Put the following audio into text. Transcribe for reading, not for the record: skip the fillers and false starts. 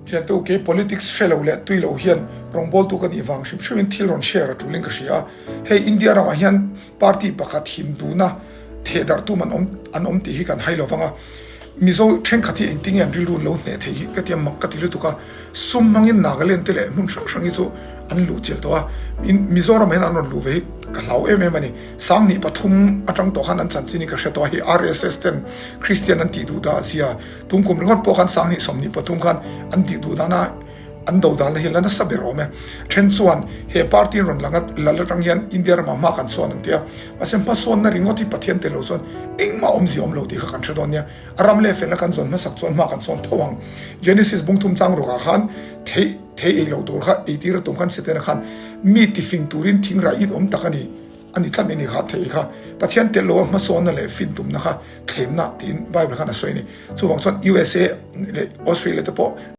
Thiante u, kei politics hre lo leh tui lo hian rawngbawltu ka nih vang hrim hrimin thil rawn share a tulin ka hria a. Hei India ramah hian party pakhat Hinduna theh darh tum an awm an awm tih hi kan hai lo vang a. Mizo thenkhat hi engtin nge an rilru an lo hneh theih hi ka ti a, mak ka ti lutuk a. Sum hmangin Nagaland te leh hmun hrang hrang hi chu an luh chilh tawh a. Mizoramah hian an rawn luh ve hi ka hlau em em a ni. Sanghnih pathum atang tawh khan an chanchin hi ka hre tawh a, hei RSS ten Kristian an tih duh dah zia Tung kum ringawt pawh khan 2023 khan an tih duh dana an do dalna hi la nasa ber awm e. Then chuan he party in rawn lang a, lal atang hian India ramah hma kan sawn an ti a. Mahse hmasawnna ringawt hi Pathian tel lo chuan engmah awmzia awm lo tih kha kan hre dawn nia. A ram leh felna kan zawn hmasak chuan hma kan sawn tho ang. Genesis bungthum chang rukah khan thei thei ei lo tur kha eitir a tum khan Setana khan mi tifing turin thingrai it awm tak a ni. A ni tlat mai ni kha thei kha Pathian tel loa hmasawnna leh fin tumna kha thlemna tiin Bible khan a sawi a ni. Chuvang chuan USA leh Australia te pawh.